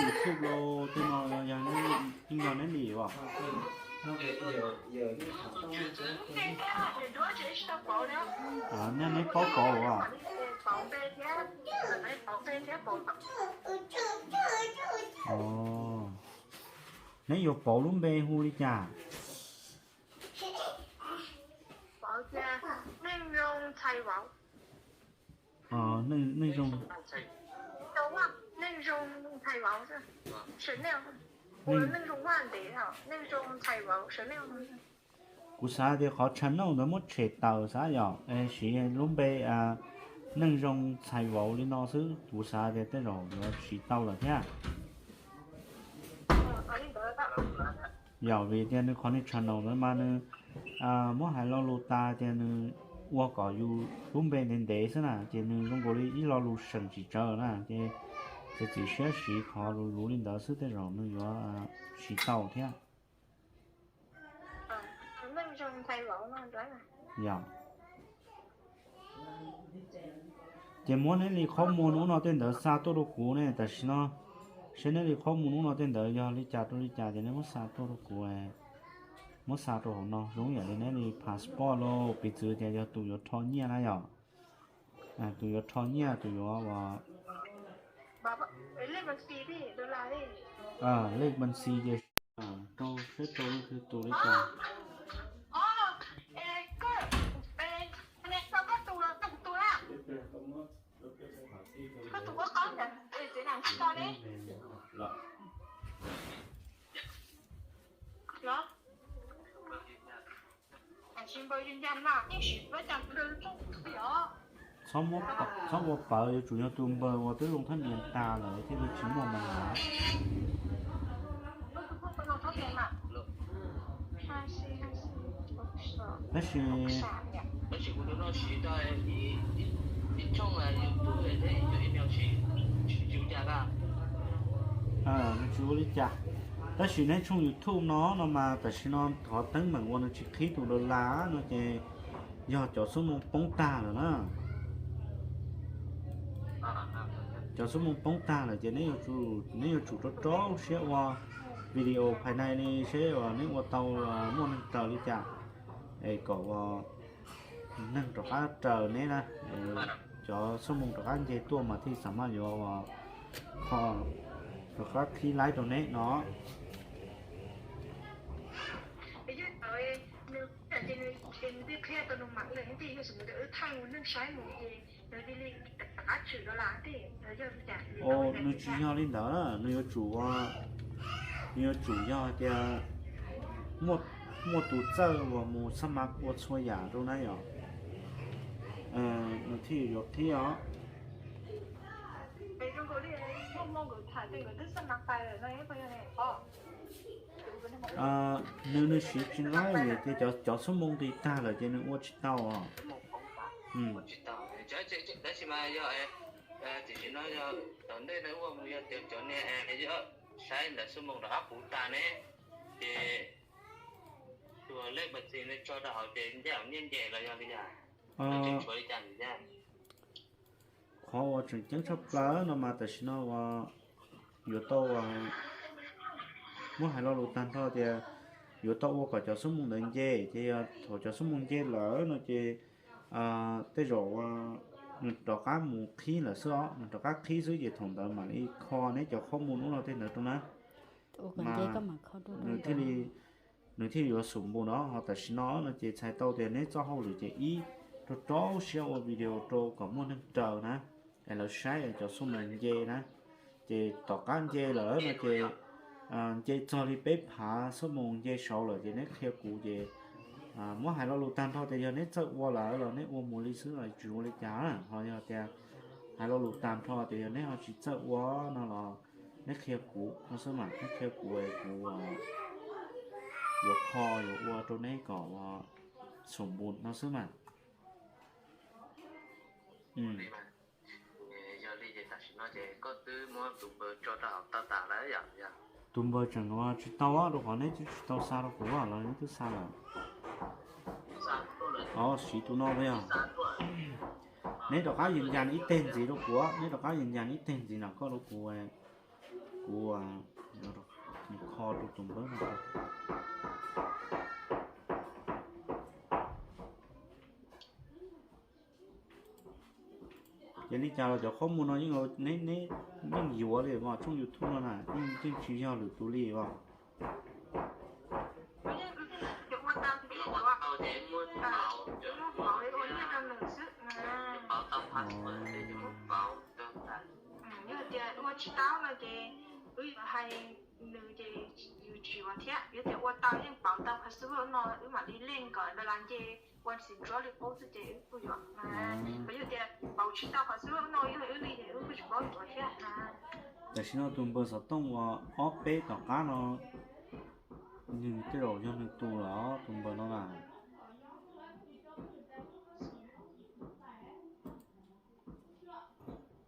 YouTube los tej no yog yeej yog neb li as? Nej neb paub pauv as? Neb yuav pauv lub npe hu li cas? Neej zoo, kuv xav tias qhov channel ntawd muab tshem tawm xav yom, siv lub npe Neej Zoo Txhais Vauv li no xwb, kuv xav tias tej zaum yuav siv tau lawm thiab. Yog vim tias nws qhov nws channel ntawd mas nws muab hais lo lus tas tias nws ua kom yus lub npe ntev ntev xwb na, ces nws zoo nkaus li ib lo lus seem tsis tsawg na, ces txiav txim siab siv qhov luv luv li ntawd xwb tej zaum nws yuav siv tau thiab. Yog, ces muab neb li qhob muag hnub no tej ntawd xa tuaj rau kuv ne, tam sim no seb neb li qhob muag hnub no tej ntawd yog li cas rau li cas ces neb muab xa tuaj rau kuv, muab xa rau hauv no zoo yam li neb li passport lauj, piv txwv tias yog tus yuav rho nyiaj na yom, tus yuav rho nyiaj tus yuav ua lej npab xi ces rau seb rau leej twg tus li cas. Txhob ua pawv, yuav tsum yog tus npawg uas twb zoo thab nias tas lawm thiaj li tsis muaj mas hais. Tab sis nws tsis ua li cas. Tab sis neb tshooj YouTube no no mas tam sim no qhov teeb meem uas nws tsis qhib tus dollar no ces yog cov xuab moos poob tag lawm na. Cov xuab moos poob tag lawm ces neb yuav tsum rau rau siab ua video phais nai li seb neb ua tau muaj neeg raws li cas, es kom ua neeg rov qab raws neb na, cov xuab moos rov qab nce tuaj mas thiaj xam maj yuav ua kho rov qab qhib laib rau neb no. Nws tsis yog li ntawd, nws yuav tsum, nws yuav tsum yog tias muaj tus txawj uas mus xab mav ua txhua yam rau na yom, nws thiaj yuav qhib os. Nws nws siv tsis laib vim tias cov xuab moos nqis tag lawm ces nws ua tsis tau os. Tab sis mas yog tam sim no yog tom ntej no ua mus yog tias cov niag yog saib ntawm xuab moos rov qab puv tag ne, ces tus lej npawb xi no tso rau hauv ces nce nce los yog li cas, tseem tshuav li cas ntag. Qhov uas tseem ceeb tshaj plaws no mas tam sim no uas yuav tau, muab hais lo lus tag nrho tias yuav tau ua kom cov xuab moos ntawd nce, ces yog thaum cov xuab moos nce lawm no ces tej zaum nws rov qab mus qhib lawm xwb os, nws rov qab qhib xwb ces thaum ntawd mam li kho neb cov qhob mus hnub no tej ntawd rau na. Mas nws thiaj li, nws thiaj yuav xum npu no ho tam sim no no ces txhais tau tias neb txoj hauj lwm ces ib, rau rau siab ua video rau kom muaj neeg raws na, es lawv saib cov xuab moos nce na, ces tom qab nce lawm no ces nce txog li peb phav xuab moos nce saud lawm ces neb qhia kuv ces muab hais lo lus tag nrho tias yog neb txawj ua lawm los neb ua mus li xwb los tsis ua li cas, ho yog tias hais lo lus tag nrho tias yog neb ho tsis txawj ua no los neb qhia kuv no xwb mas, neb qhia kuv es kuv yuav kho yuav ua rau neb kom xum npu no xwb mas. Yog li ces tam sim no ces koj twb muab tus npawb tso rau hauv tau tas lawm yom? Tus npawb tseem ua tsis tau rau qhov neb twb tsis tau xa rau kuv los neb twb xa lawm? Siv tus no yog. Neb rov qab yws ncas ib teg ntxiv rau kuv, neb rov qab yws ncas ib teg ntxiv nram koj rau kuv. Kuv mus kho rau tus npawb no. Ces li cas los cov qhob muag no yeej, neb yeej yuav li os, tshooj YouTube no na yeej tsis yog lwm tus li os. Yog tias ua tsis tau no ces wb yuav hais nws ces yus tsis yuav thiab. Yog tias ua tau yeej pauv tau qhov xwb no wb mam li link kom dollar nce ua ntxiv ntsuab li qub xwb ces wb kuj yuav. Yog tias pauv tsis tau qhov xwb no yog wb li ces wb kuj tsis paub yuav thiab. Tam sim no tus npawb xov tooj uas ob peb tom qab no nws tej zaum yog nws tus lawm os, tus npawb no na.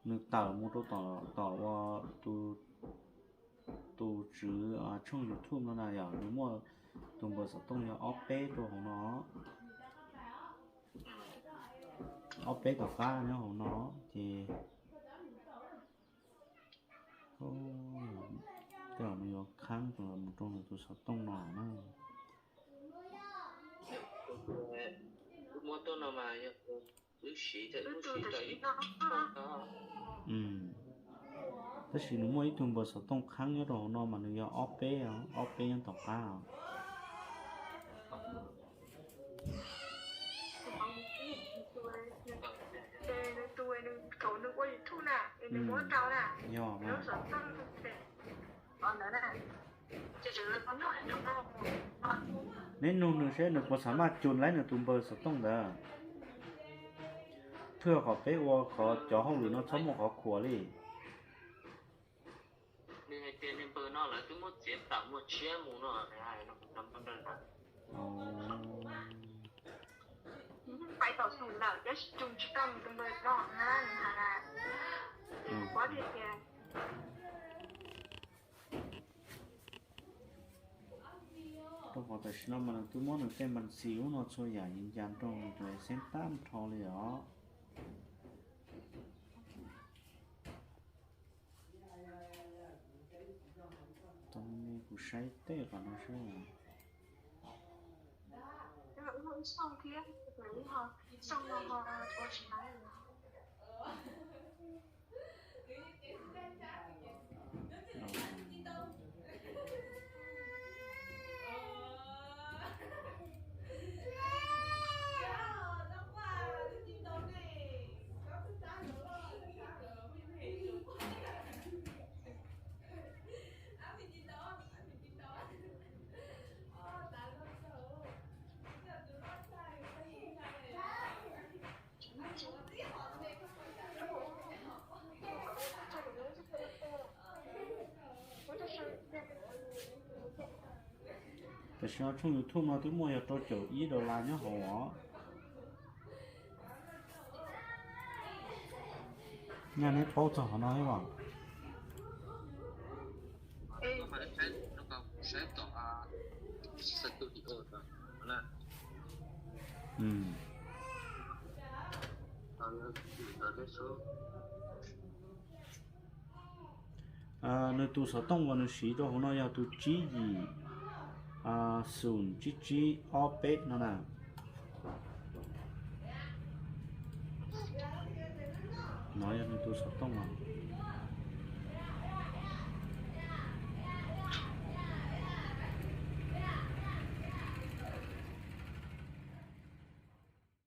Nws tawm mus rau tom uas tus tswv tshooj YouTube no na yog nws muaj tus npawb xov tooj yog ob peb rau hauv no. Ob peb tom qab nyob hauv no ces tej zaum nws yuav khab mus rau nws tus xov tooj no na. Tab sis nws muaj ib tug npawb xov tooj khab nyob rau hauv no mas nws yog ob peb, ob peb nyob tom qab os. Yog, neb nug nws seb nws puas xam maj cun laib nws tus npawb xov tooj ntawd, thiaj kom peb ua qhov cov hauj lwm no txhob muaj qhov khuam li. Nws hais tias nws npawb no lawv twb muab txiav tawm muag tshiab mus no. Rau qhov tam sim no mas nws twb muab nws tej npas ntxis ub no txhua yam yees yas rau nws tus xeeb tag nrho li os. Tau, kuv saib tej qhov no saib. Tam sim no tshooj YouTube no twb muaj yog rau caum ib dollar nyob hauv os. Nyaj neb paub txog qhov no thiab os? Nws tus xov tooj uas nws siv rau hauv no yog tus tsib yim xoom tsib tsib ob peb no na. No yog nws tus xov tooj os.